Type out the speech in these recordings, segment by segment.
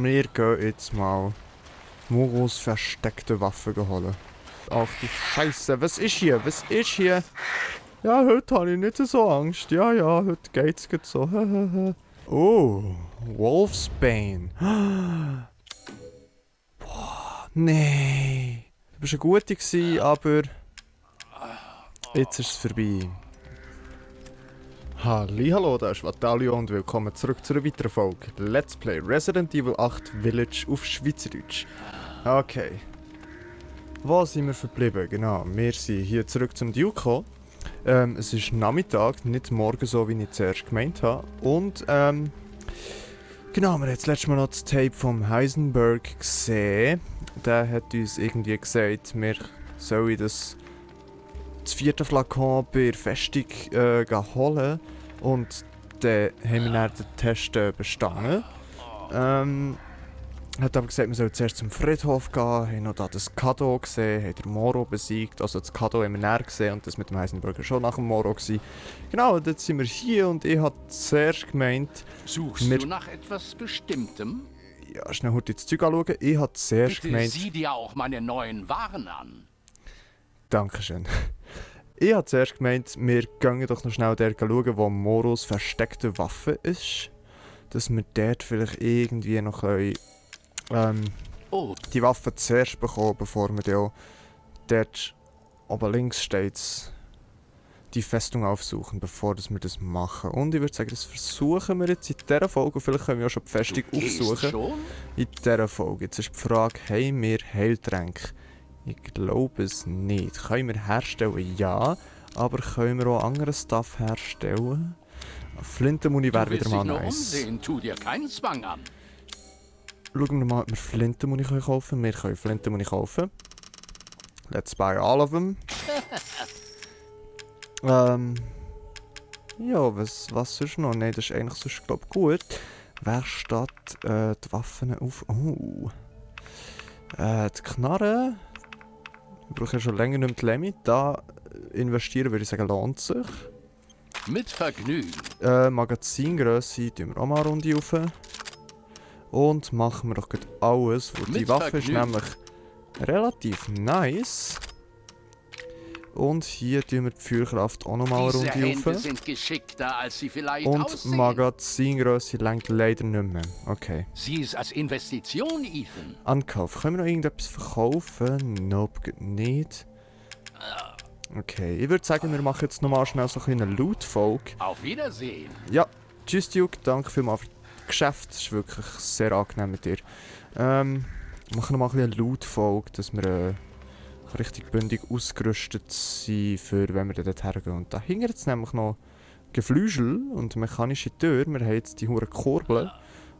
Wir gehen jetzt mal Moros versteckte Waffe holen. Ach du Scheiße, was ist hier? Was ist hier? Ja, heute habe ich nicht so Angst. Ja, heute geht's gut so. Oh, Wolfsbane. Boah, nee. Du bist eine gute gewesen, aber jetzt ist es vorbei. Hallihallo, da ist Vatalio und willkommen zurück zu einer weiteren Folge Let's Play Resident Evil 8 Village auf Schweizerdeutsch. Okay. Wo sind wir verblieben? Genau, wir sind hier zurück zum Duke gekommen. Es ist Nachmittag, nicht morgen so, wie ich zuerst gemeint habe. Und genau, wir haben das letzte Mal noch das Tape vom Heisenberg gesehen. Der hat uns irgendwie gesagt, wir sollen das vierte Flakon bei der Festung holen. Und dann haben wir dann den Test bestanden. Hat aber gesagt, wir sollen zuerst zum Friedhof gehen, haben noch da das Kado gesehen, haben den Moro besiegt. Also das Kado haben wir näher gesehen und das mit dem Heisenberger schon nach dem Moro gewesen. Genau, und jetzt sind wir hier und ich habe zuerst gemeint... Suchst du nach etwas Bestimmtem? Ja, schnell heute das Zeug anschauen. Ich habe zuerst Bitte gemeint... sieh dir auch meine neuen Waren an. Dankeschön. Ich habe zuerst gemeint, wir gehen doch noch schnell dort schauen, wo Moros versteckte Waffe ist. Dass wir dort vielleicht irgendwie noch die Waffe zuerst bekommen, bevor wir dann dort oben links steht, die Festung aufsuchen, bevor wir das machen. Und ich würde sagen, das versuchen wir jetzt in dieser Folge. Und vielleicht können wir auch schon die Festung aufsuchen. Schon? In dieser Folge. Jetzt ist die Frage, haben wir Heiltränke? Ich glaube es nicht. Können wir herstellen? Ja. Aber können wir auch anderen Stuff herstellen? Flintenmuni wäre wieder mal nice. Umsehen, tu dir keinen Zwang an. Schauen wir mal, ob wir Flintenmuni kaufen können. Wir können Flintenmuni kaufen. Let's buy all of them. Ja, was sonst noch? Nein, das ist eigentlich sonst, glaube ich, gut. Werkstatt, die Waffen auf... Oh. Die Knarre... Ich brauche ja schon länger nicht mehr die Lemmy. Da investieren würde ich sagen, lohnt sich. Mit Vergnügen. Magazingrösse tun wir auch mal eine Runde rauf. Und machen wir doch gerade alles. Weil die Waffe ist nämlich relativ nice. Und hier tun wir die Feuerkraft auch noch mal eine Runde Hände rauf. sind geschickter, als sie vielleicht Und aussehen. Magazingrösse reicht leider nicht mehr. Okay. Sieh es als Investition, Ethan. Ankauf. Können wir noch irgendetwas verkaufen? Nope, nicht. Okay, ich würde sagen, wir machen jetzt nochmal schnell so eine Loot-Folge. Auf Wiedersehen. Ja, tschüss Duke, danke vielmals für das Geschäft. Das ist wirklich sehr angenehm mit dir. Wir machen nochmal eine Loot-Folge, dass wir richtig bündig ausgerüstet sind, für wenn wir dort hergehen. Und da hängen jetzt nämlich noch Geflügel und mechanische Tür. Wir haben jetzt die hure Kurbel.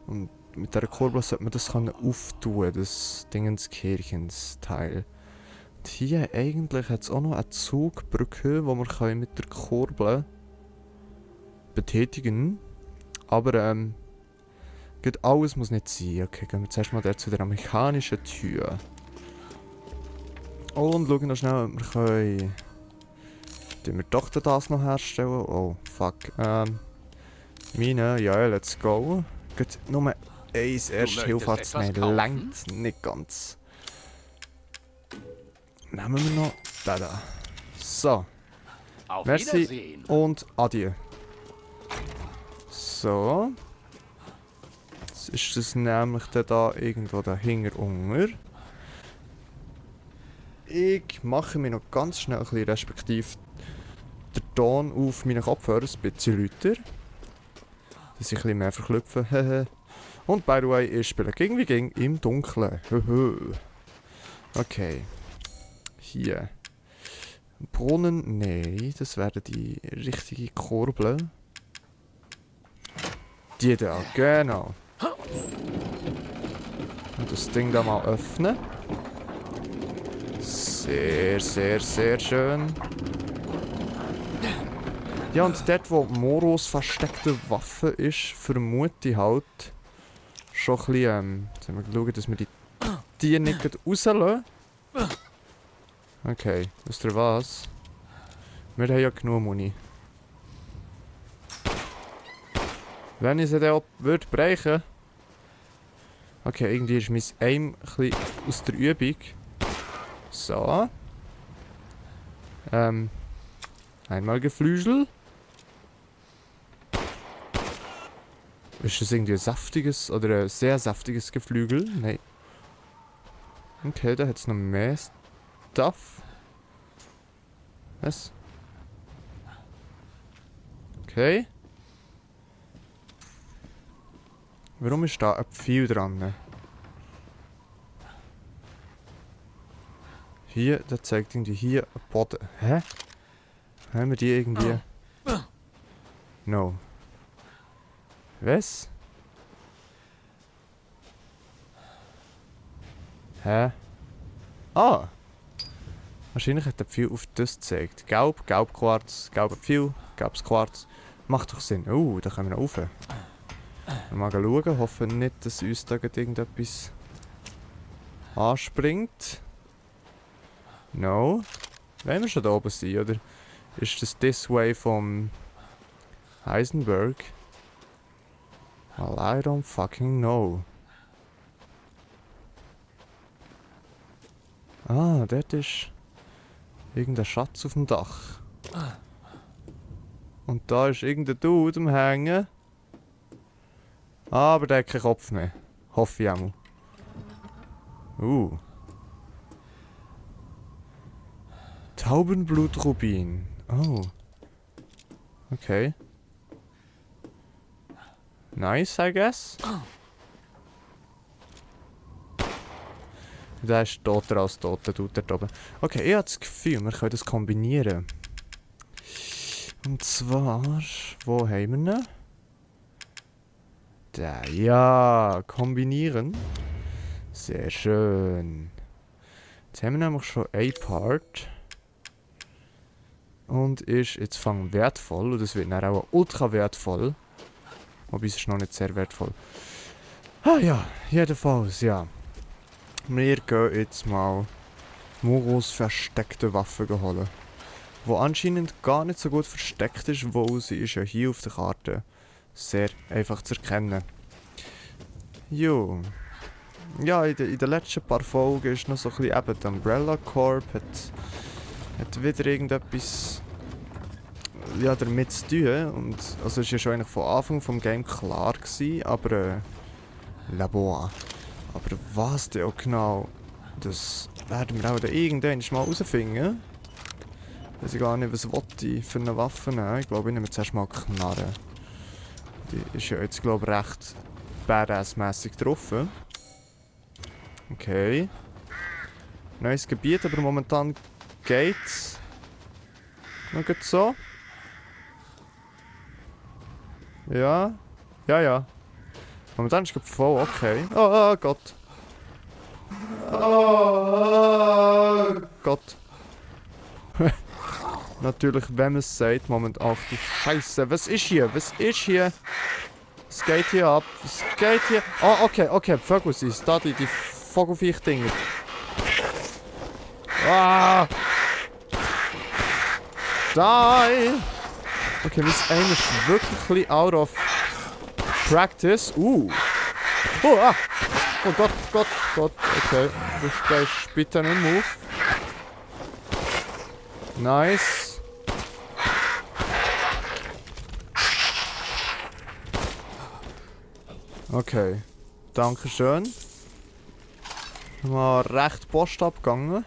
Und mit dieser Kurbel sollte man das auftun, das Dingenskirchens-Teil. Und hier eigentlich hat es auch noch eine Zugbrücke, die wir mit der Kurbel betätigen. Aber gut, alles muss nicht sein. Okay, gehen wir zuerst mal zu der mechanischen Tür. Und schauen noch schnell, ob wir können... Tun wir doch das noch herstellen? Oh, fuck. Mine, ja, let's go. Gut, nur eins erste Hilfarznetz längt nicht ganz. Nehmen wir noch da. So. Auf Merci Wiedersehen. und adieu. So. Jetzt ist das nämlich da irgendwo dahinter unter. Ich mache mir noch ganz schnell ein bisschen, respektive den Ton auf meinen Kopfhörern ein bisschen lauter. Dass ich ein bisschen mehr verklüpfe. Und by the way, ich spiele gegen im Dunkeln. Okay. Hier. Brunnen? Nein, das wären die richtige Kurbel. Die da, genau. Und das Ding da mal öffnen. Sehr, sehr, sehr schön. Ja, und dort, wo Moros versteckte Waffe ist, vermute ich halt schon ein bisschen, jetzt müssen wir schauen, dass wir die nicht rauslassen. Okay, wisst ihr was? Wir haben ja genug Muni. Wenn ich sie dann auch brechen Okay, irgendwie ist mein Aim ein bisschen aus der Übung. So. Einmal Geflügel. Ist das irgendwie ein saftiges oder ein sehr saftiges Geflügel? Nein. Okay, da hat es noch mehr Stuff. Was? Okay. Warum ist da ein Pfeil dran? Hier, der zeigt irgendwie hier einen Boden. Hä? Haben wir die irgendwie... No. Was? Hä? Ah! Wahrscheinlich hat der Pfeil auf das gezeigt. Gelb, Gelbquarz, gelber Pfeil, gelbes Quarz. Macht doch Sinn. Da können wir noch rauf. Wir mal schauen, hoffen nicht, dass uns da irgendetwas anspringt. No. Wollen wir schon da oben sein, oder? Ist das this way vom Heisenberg? Well, I don't fucking know. Ah, dort ist irgendein Schatz auf dem Dach. Und da ist irgendein Dude am Hängen. Aber der hat keinen Kopf mehr. Hoffe ich auch mal. Taubenblutrubin. Oh. Okay. Nice, I guess. Der ist toter als toter, tut dort oben. Okay, ich habe das Gefühl, wir können das kombinieren. Und zwar, wo haben wir ihn? Da, ja, kombinieren. Sehr schön. Jetzt haben wir nämlich schon ein Part. Und ist jetzt fang wertvoll. Und das wird dann auch ultra wertvoll. Wobei es ist noch nicht sehr wertvoll. Ah ja, jedenfalls, ja. Wir gehen jetzt mal Muros versteckte Waffe holen. Wo anscheinend gar nicht so gut versteckt ist, wo sie ist ja hier auf der Karte sehr einfach zu erkennen. Jo. Ja, in den letzten paar Folgen ist noch so ein bisschen eben die Umbrella Corp hat wieder irgendetwas ja, damit zu tun. Und, also es war ja schon eigentlich von Anfang vom Game klar gewesen, aber Labor. Aber was denn auch genau, das werden wir auch dann irgendwann mal herausfinden. Ich weiß gar nicht, was ich für eine Waffe nehmen. Ich glaube, ich nehme zuerst mal Knarre. Die ist ja jetzt, glaube ich, recht badass-mässig getroffen. Okay. Neues Gebiet, aber momentan geht's. Noch gut so. Ja. Ja. Momentan ist es voll okay. Oh Gott. Oh Gott. Natürlich, wenn man es sagt, Moment, ach du Scheiße, was ist hier? Was geht hier ab? Was geht hier? Oh, okay, Vögel sind es. Da die Vogelviech-Dinger. Ah! Die! Okay, mein Aim ist wirklich ein bisschen out of practice. Oh, Gott. Okay, du stehst bitte einen Move. Nice. Okay, dankeschön. Mal recht Post abgegangen.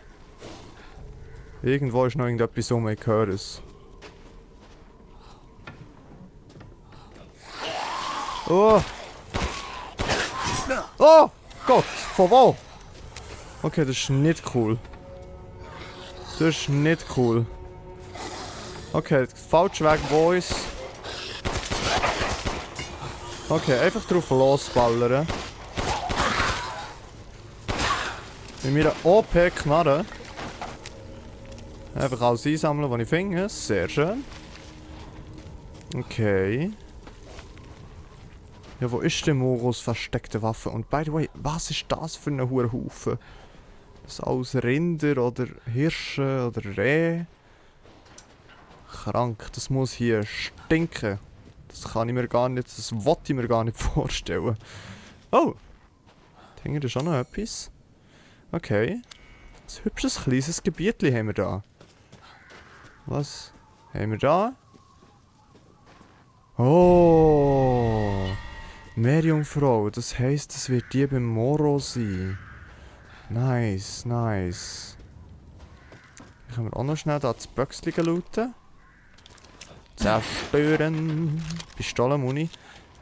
Irgendwo ist noch irgendetwas um, ich höre es. Oh Gott, von wo? Okay, das ist nicht cool. Okay, falscher Weg, Boys. Okay, einfach drauf losballern. Mit meiner OP-Knarre. Einfach alles einsammeln, was ich finde. Sehr schön. Okay. Ja, wo ist denn Moros versteckte Waffe? Und by the way, was ist das für ein Haufen? Das alles Rinder oder Hirsche oder Reh? Krank, das muss hier stinken. Das kann ich mir gar nicht, das wollte ich mir gar nicht vorstellen. Oh! Hinten ist auch noch etwas. Okay. Ein hübsches kleines Gebietchen haben wir da. Was haben wir da? Oh! Meerjungfrau, das heisst, es wird die beim Moro sein. Nice, nice. Dann können wir auch noch schnell da das Böckchen looten. Zerstören. Pistolenmuni.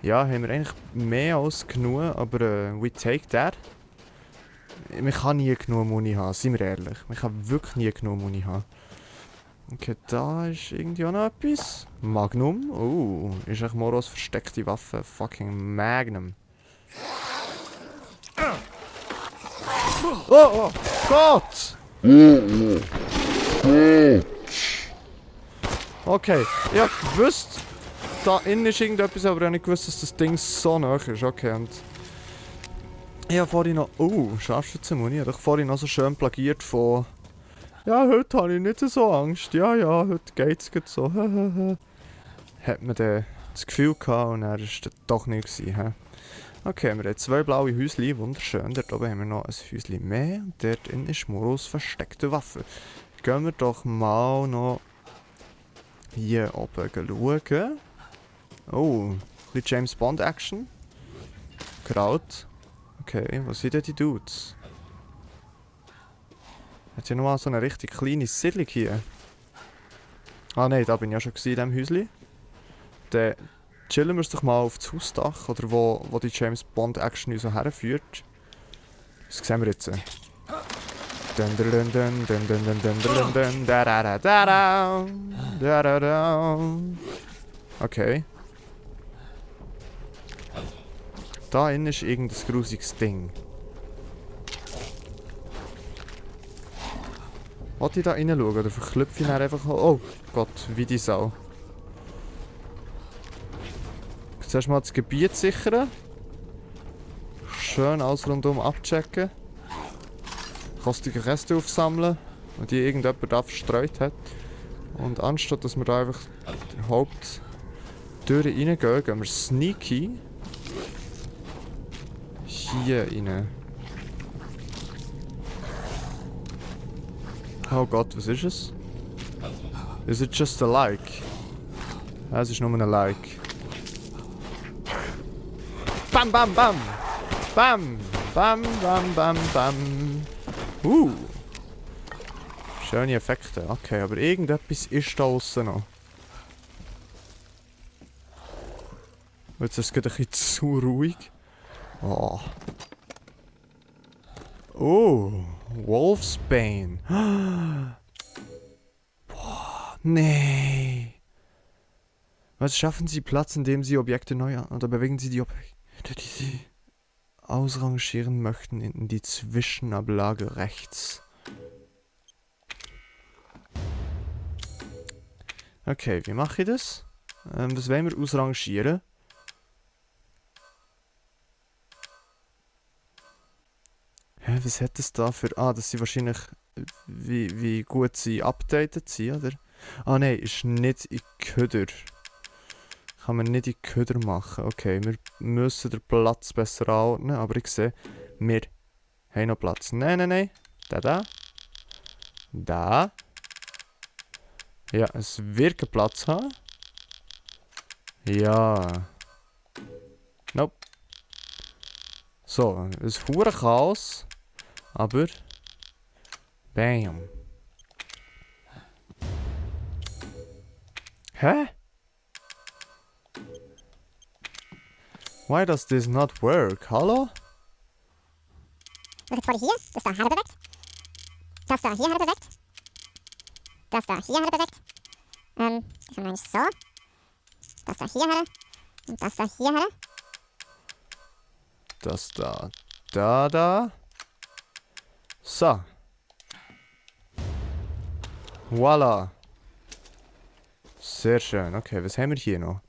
Ja, haben wir eigentlich mehr als genug, aber we take that. Man kann nie genug Muni haben, seien wir ehrlich. Man kann wirklich nie genug Muni haben. Okay, da ist irgendwie auch noch etwas. Magnum. Oh, ist echt Moros versteckte Waffe. Fucking Magnum. Oh, oh Gott! Okay, ich hab gewusst, da innen ist irgendetwas, aber ich hab nicht gewusst, dass das Ding so nah ist. Okay, und ich hab vorhin noch... Oh, Scharfschützenmuni. Ich hab vorhin noch so schön plagiert von... Ja, heute habe ich nicht so Angst. Ja, heute geht's gut so. Hat man dann das Gefühl gehabt und er war das doch nicht gewesen. Okay, wir haben 2 blaue Häuschen, wunderschön. Dort oben haben wir noch ein Häuschen mehr. Und dort innen ist Moros versteckte Waffe. Gehen wir doch mal noch hier oben schauen. Oh, ein bisschen James Bond Action. Kraut. Okay, was sind denn die Dudes? Hat hier nochmal so eine richtig kleine Siedlung hier? Ah nein, da bin ich ja schon in diesem Häuschen. Dann chillen wir es doch mal auf das Hausdach, oder wo die James Bond Action so herführt. Das sehen wir jetzt. Dun dun dun dun dun dun dun dun dun dun da da da da da da da. Okay. Da innen ist irgendein grusiges Ding. Wollte ich da reinschauen oder verklüpfe ich dann einfach... Oh Gott, wie die Sau. Zuerst mal das Gebiet sichern. Schön alles rundum abchecken. Kostige Reste aufsammeln, die irgendjemand da verstreut hat. Und anstatt dass wir da einfach die Haupttür reingehen, gehen wir sneaky hier rein. Oh Gott, was ist es? Is it just a like? Ja, es ist nur ein Like. Bam, bam, bam! Bam! Bam, bam, bam, bam! Schöne Effekte. Okay, aber irgendetwas ist da aussen noch. Jetzt ist es gerade ein bisschen zu ruhig. Oh. Oh, Wolfsbane. Boah, nee. Was schaffen Sie Platz, indem Sie Objekte neu an... Oder bewegen Sie die Objekte, die Sie ausrangieren möchten, in die Zwischenablage rechts. Okay, wie mache ich das? Was wollen wir ausrangieren? Hä, was hat das da für... Ah, dass sie wahrscheinlich... Wie gut sie updated sind, oder? Ah nein, ist nicht in Köder. Kann man nicht in Köder machen. Okay, wir müssen den Platz besser anordnen, aber ich sehe, wir haben noch Platz. Nein, nein, nein. Da. Da. Ja, es wird einen Platz haben. Ja. Nope. So, ein hure Chaos. Aber... Bam. Hä? Why does this not work? Hallo? Was jetzt vor hier? Das da herbewegt. Das da hier herbewegt. Das da hier herbewegt. Das haben wir eigentlich so. Das da hier her. Und das da hier her. Das da. Da. So. Voila. Sehr schön. Okay, was haben wir hier noch?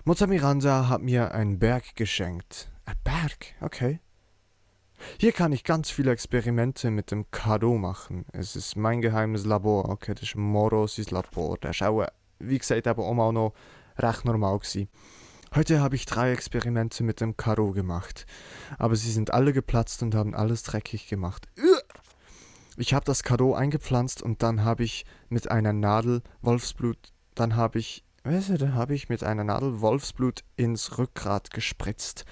Mutter Miranda hat mir einen Berg geschenkt. Ein Berg? Okay. Hier kann ich ganz viele Experimente mit dem Kado machen. Es ist mein geheimes Labor. Okay, das ist Moros Labor. Das ist auch, wie gesagt, aber auch mal noch recht normal gewesen. Heute habe ich 3 Experimente mit dem Karo gemacht. Aber sie sind alle geplatzt und haben alles dreckig gemacht. Ich habe das Karo eingepflanzt und dann habe ich mit einer Nadel Wolfsblut ins Rückgrat gespritzt.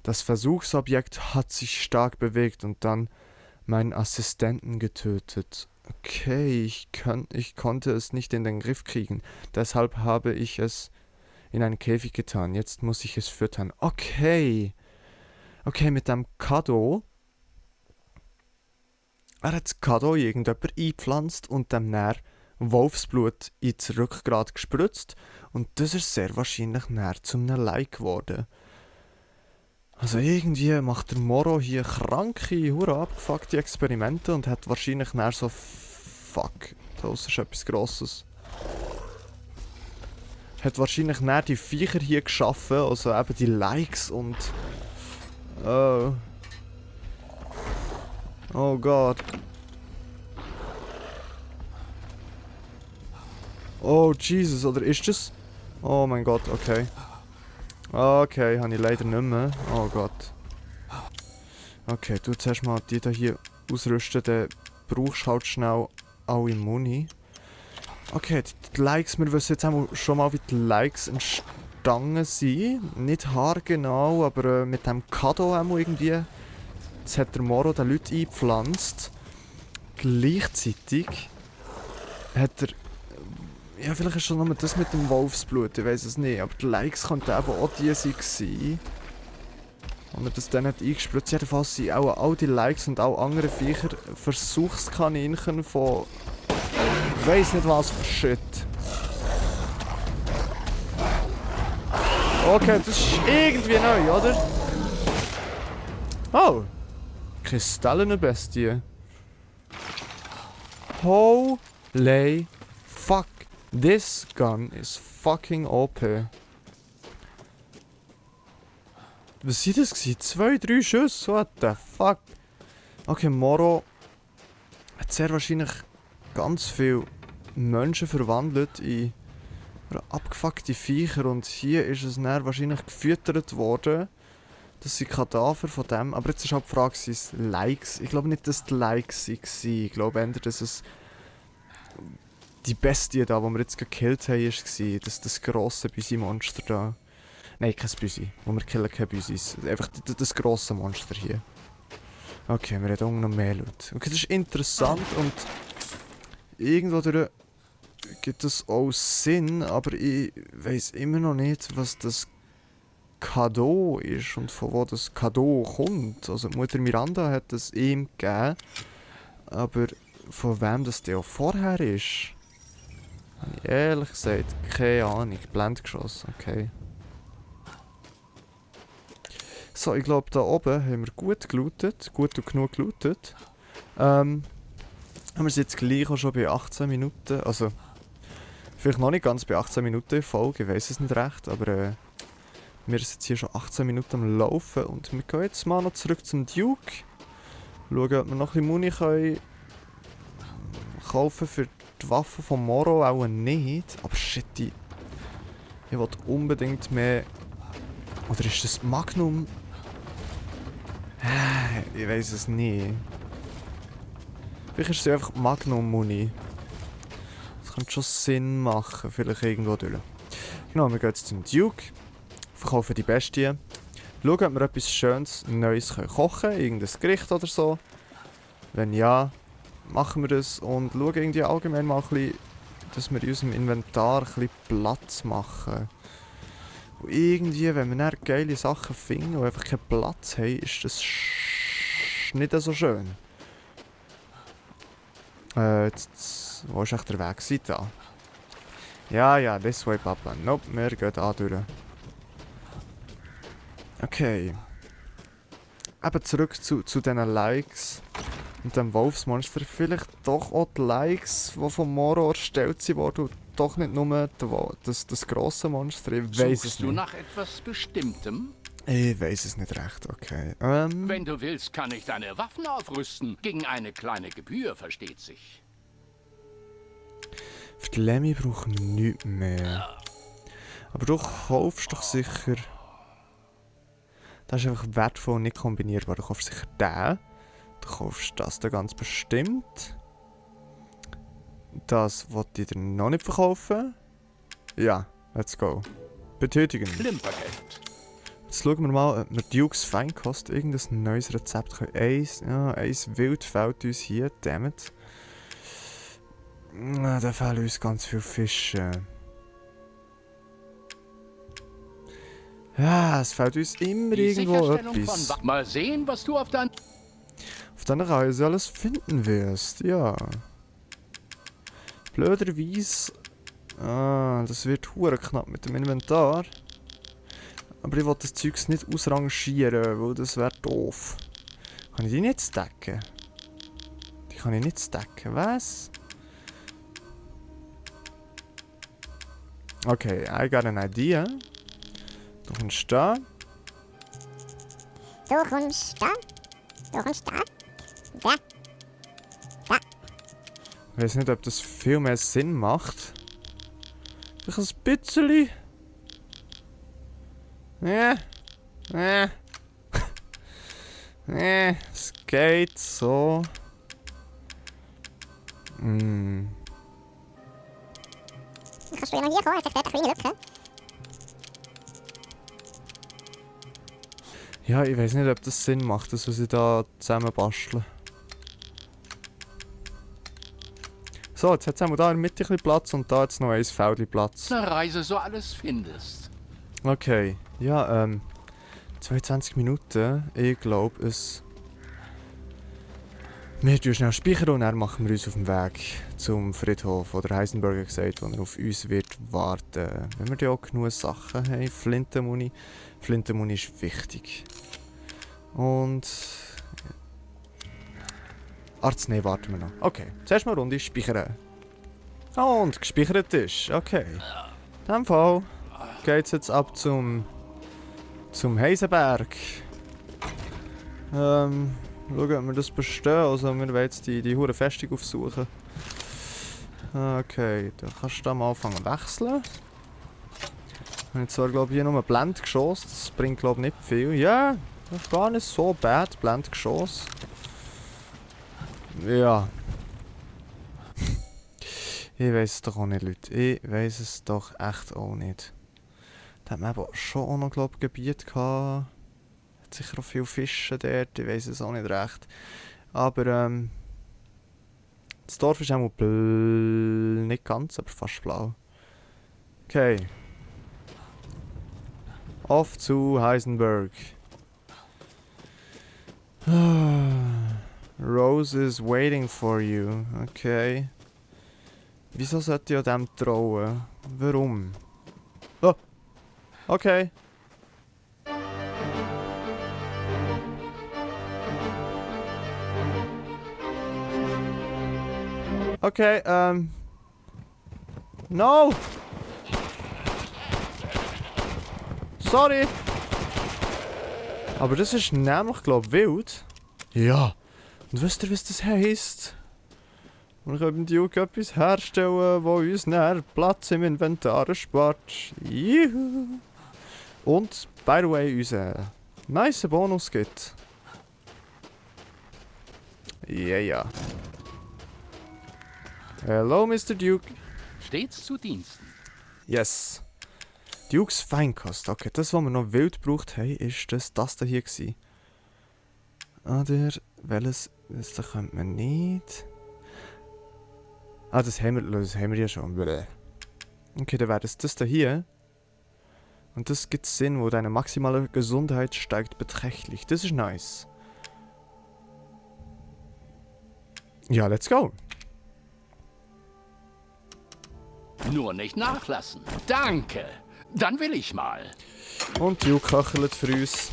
Das Versuchsobjekt hat sich stark bewegt und dann meinen Assistenten getötet. Okay, ich konnte es nicht in den Griff kriegen. Deshalb habe ich es in einen Käfig getan. Jetzt muss ich es füttern. Okay. Okay, mit dem Kado. Er hat das Kado irgendjemand eingepflanzt und dem näher Wolfsblut ins Rückgrat gespritzt. Und das ist sehr wahrscheinlich näher zu einem Like geworden. Also irgendwie macht der Moro hier kranke, hure abgefuckte Experimente und hat wahrscheinlich näher so fuck, das ist etwas Grosses. Hat wahrscheinlich näher die Viecher hier geschaffen, also eben die Likes und oh Gott. Oh Jesus, oder ist das? Oh mein Gott, okay. Okay, habe ich leider nicht mehr. Oh Gott. Okay, du zuerst mal die hier ausrüsten, dann brauchst du halt schnell alle Muni. Okay, die Likes, wir wissen jetzt auch schon mal, wie die Likes entstanden sind. Nicht haargenau, aber mit dem Kado auch irgendwie. Das hat der Moro den Leuten eingepflanzt. Gleichzeitig hat er... Ja, vielleicht ist schon nur das mit dem Wolfsblut, ich weiß es nicht. Aber die Likes könnten eben auch die sein. Und er das dann hat eingespritzt. Jedenfalls sind auch all die Likes und auch andere Viecher Versuchskaninchen von... Ich weiss nicht was für Shit. Okay, das ist irgendwie neu, oder? Oh! Kristallenbestie. Holy fuck. This gun is fucking OP. Was war das? 2, 3 Schüsse? What the fuck? Okay, Moro hat sehr wahrscheinlich ganz viele Menschen verwandelt in abgefuckte Viecher und hier ist es dann wahrscheinlich gefüttert worden. Das sind Kadaver von dem. Aber jetzt ist halt die Frage, sind es Likes? Ich glaube nicht, dass es die Likes waren. Ich glaube eher, dass es die Bestie da, die wir jetzt gekillt haben, war. Das grosse Büsi-Monster da. Nein, kein Büsi. Wo wir killen keine Büsis. Einfach das grosse Monster hier. Okay, wir haben noch mehr Loot. Okay, das ist interessant und irgendwo durch gibt es auch Sinn, aber ich weiss immer noch nicht, was das Kado ist und von wo das Kado kommt. Also die Mutter Miranda hat es ihm gegeben, aber von wem das der auch vorher ist, habe ich ehrlich gesagt keine Ahnung. Blend geschossen, okay. So, ich glaube da oben haben wir gut gelootet, gut und genug gelootet. Haben wir es jetzt gleich auch schon bei 18 Minuten, also vielleicht noch nicht ganz bei 18 Minuten in Folge, ich weiss es nicht recht, aber wir sind jetzt hier schon 18 Minuten am Laufen und wir gehen jetzt mal noch zurück zum Duke. Schauen, ob wir noch ein bisschen Muni können kaufen für die Waffe von Moro, auch nicht. Aber shit, ich will unbedingt mehr... Oder ist das Magnum? Ich weiß es nicht. Vielleicht ist es einfach Magnum-Muni. Das könnte schon Sinn machen, vielleicht irgendwo durch. Genau, wir gehen jetzt zum Duke. Verkaufen die Bestie. Schauen, ob wir etwas Schönes, Neues kochen können. Irgendein Gericht oder so. Wenn ja, machen wir das. Und schauen irgendwie allgemein mal ein bisschen, dass wir in unserem Inventar ein bisschen Platz machen. Und irgendwie, wenn wir dann geile Sachen finden und einfach keinen Platz haben, ist das nicht so schön. Wo ist echt der Weg da? Ja, this way, Papa. Nope, wir gehen da durch. Okay. Eben zurück zu diesen Likes und dem Wolfsmonster. Vielleicht doch auch die Likes, die von Moro erstellt wurden. Doch nicht nur das grosse Monster. Ich weiss es nicht. Suchst du nach etwas Bestimmtem? Ich weiss es nicht recht, okay. Wenn du willst, kann ich deine Waffen aufrüsten. Gegen eine kleine Gebühr, versteht sich. Für die Lemmy brauchen wir nichts mehr. Aber du kaufst doch sicher... Das ist einfach wertvoll und nicht kombinierbar. Du kaufst sicher den. Du kaufst das da ganz bestimmt. Das wollte ich dir noch nicht verkaufen. Ja, let's go. Betätigen. Klimpergeld. Jetzt schauen wir mal, ob wir Dukes Feinkost irgendein neues Rezept können. Eins Wild fehlt uns hier, dammit. Da fehlen uns ganz viele Fische. Ja, es fehlt uns immer Die irgendwo Sicherstellung etwas. von Mal sehen, was du auf dein... Auf deiner Reise alles finden wirst, ja. Blöderweise... das wird hure knapp mit dem Inventar. Aber ich will das Zeugs nicht ausrangieren, weil das wäre doof. Kann ich die nicht stacken? Die kann ich nicht stacken, was? Okay, I got an idea. Du kommst da. Du kommst da. Du kommst da. Da. Da. Ich weiß nicht, ob das viel mehr Sinn macht. Ich ein bisschen. Nee. Es geht so. Kannst du ja noch hier kommen? Jetzt hat eine kleine Lücke. Ja, ich weiß nicht, ob das Sinn macht, das was ich da zusammen bastle. So, jetzt hat es da in der Mitte ein bisschen Platz und da jetzt noch ein Feldchen Platz. Eine Reise so alles findest. Okay, ja, 22 Minuten. Ich glaube, es... Wir tun schnell speichern und dann machen wir uns auf den Weg zum Friedhof, wo der Heisenberger gesagt hat, wo er auf uns wird warten. Wenn wir da auch genug Sachen haben, Flintenmuni. Flintenmuni ist wichtig. Und... Arznei warten wir noch. Okay, zuerst mal eine Runde speichern. Und gespeichert ist, okay. In dem Fall geht's jetzt ab zum Heisenberg. Schauen, ob wir das bestehen. Also wir wollen jetzt die hure Festung aufsuchen. Okay, dann kannst du da mal anfangen zu wechseln. Ich habe zwar glaube ich hier nur Blendgeschoss, das bringt glaube ich nicht viel. Ja, das ist gar nicht so bad, Blendgeschoss. Ja. Ich weiß es doch auch nicht, Leute. Ich weiß es doch echt auch nicht. Da hat man aber schon auch noch, glaube ich, Gebiet gehabt. Hat sicher auch viele Fische dort, ich weiß es auch nicht recht. Aber, das Dorf ist auch nicht ganz, aber fast blau. Okay. Auf zu Heisenberg. Rose is waiting for you. Okay. Wieso sollte ich an dem trauen? Warum? Oh! Okay. Okay, No! Sorry! Aber das ist nämlich, glaube ich, wild. Ja. Und wisst ihr, was das heisst? Wir können Duke etwas herstellen, das uns näher Platz im Inventar spart. Juhu! Und, by the way, uns einen nice Bonus gibt. Ja. Hello, Mr. Duke. Stets zu Diensten. Yes. Dukes Feinkost. Okay, das, was wir noch wild gebraucht haben, ist das hier gewesen. Oder, welches, das da könnte man nicht. Ah, das haben wir ja schon. Okay, dann wäre das da hier. Und das gibt Sinn, wo deine maximale Gesundheit steigt beträchtlich. Das ist nice. Ja, let's go. Nur nicht nachlassen. Danke. Dann will ich mal. Und Duke köchelt für uns.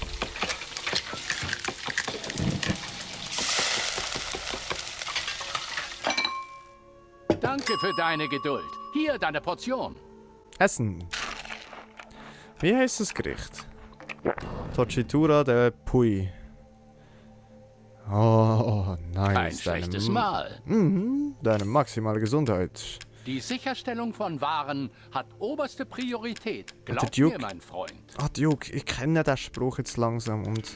Danke für deine Geduld. Hier deine Portion. Essen. Wie heißt das Gericht? Torcitura de Pui. Oh, nice. Ein schlechtes Mahl. Deine maximale Gesundheit Die Sicherstellung von Waren hat oberste Priorität. Glaub Duke- mir, mein Freund. Ah, Duke, ich kenne den Spruch jetzt langsam und...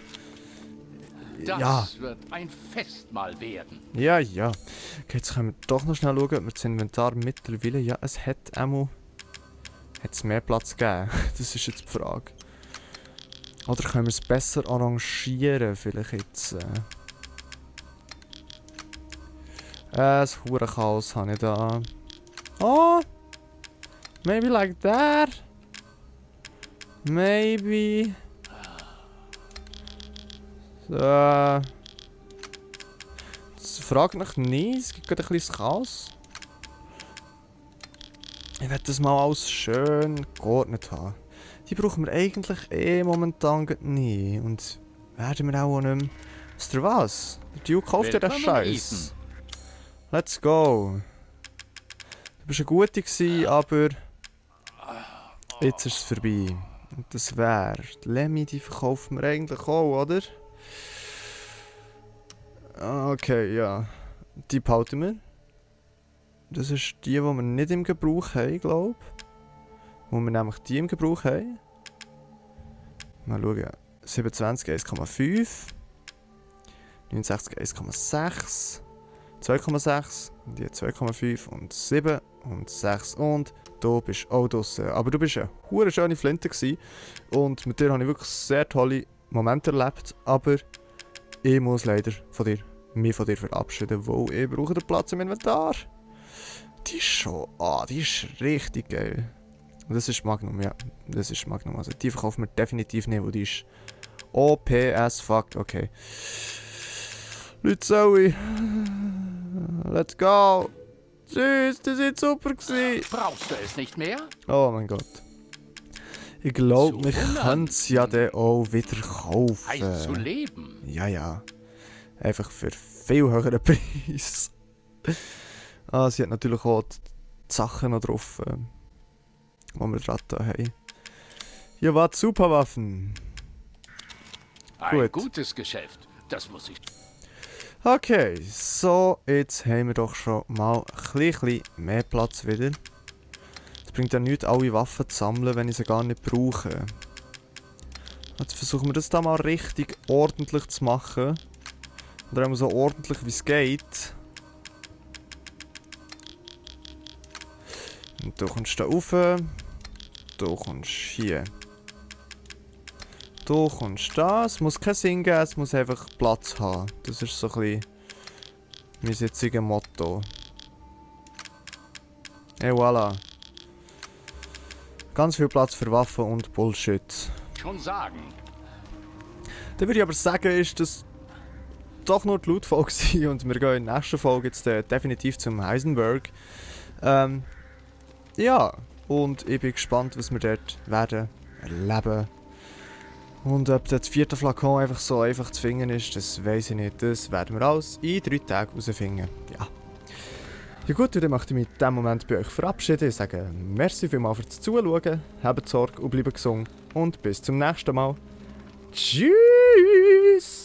Das Ja. wird ein Festmahl werden. Ja, ja. Okay, jetzt können wir doch noch schnell schauen, ob wir das Inventar mittlerweile... Ja, es hat einmal... Hat es mehr Platz gegeben? Das ist jetzt die Frage. Oder können wir es besser arrangieren, vielleicht jetzt... Das Hurenchaos habe ich da. Oh! Maybe like that? Maybe... Das fragt nach nie, es gibt gerade ein bisschen Chaos. Ich werde das mal alles schön geordnet haben. Die brauchen wir eigentlich momentan grad nie. Und werden wir auch nicht mehr. Wisst ihr was? Der Duke kauft ja den Willkommen, Scheiß. Ethan. Let's go. Du bist ein Guter gewesen, aber jetzt ist es vorbei. Und das wäre... Die Lemmy, die verkaufen wir eigentlich auch, oder? Okay, ja. Die behalten wir. Das ist die wir nicht im Gebrauch haben, glaube ich. Wo wir nämlich die im Gebrauch haben. Mal schauen. 27 1,5. 69 1,6. 2,6. Die 2,5 und 7 und 6 und du bist auch draussen. Aber du bist eine hure schöne Flinte gewesen. Und mit dir habe ich wirklich sehr tolle Momente erlebt. Aber ich muss leider mich von dir verabschieden, weil ich brauche den Platz im Inventar. Die ist schon... die ist richtig geil. Und das ist Magnum, ja. Das ist Magnum. Also die verkaufen wir definitiv nicht, weil die ist OP as fuck. Okay. Leute, Zoe. Let's go. Tschüss, das war super gewesen. Brauchst du es nicht mehr? Oh mein Gott. Ich glaube, Zu wir können es ja dann auch wieder kaufen. Heißt zu leben. Ja, ja. Einfach für viel höheren Preis. Sie hat natürlich auch die Sachen noch drauf, die wir dran haben. Hier war Superwaffen. Ein Gut. gutes Geschäft. Das muss ich... Okay, so, jetzt haben wir doch schon mal ein bisschen mehr Platz wieder. Es bringt ja nichts, alle Waffen zu sammeln, wenn ich sie gar nicht brauche. Jetzt versuchen wir das da mal richtig ordentlich zu machen. Oder auch so ordentlich wie es geht. Und du kommst da rauf. Du kommst hier. Du kommst da. Es muss keinen Sinn geben, es muss einfach Platz haben. Das ist so ein bisschen mein jetziges Motto. Et voilà. Ganz viel Platz für Waffen und Bullshit. schon sagen. Dann würde ich aber sagen, ist das doch nur die Loot-Folge gewesen und wir gehen in der nächsten Folge jetzt definitiv zum Heisenberg. Ja, und ich bin gespannt, was wir dort werden erleben. Und ob das vierte Flakon einfach so einfach zu finden ist, das weiß ich nicht. Das werden wir alles in 3 Tagen herausfinden. Ja. Ja gut, dann möchte ich mich in diesem Moment bei euch verabschieden. Ich sage merci vielmals fürs Zuschauen, habt Sorge und bleibt gesund und bis zum nächsten Mal. Tschüss!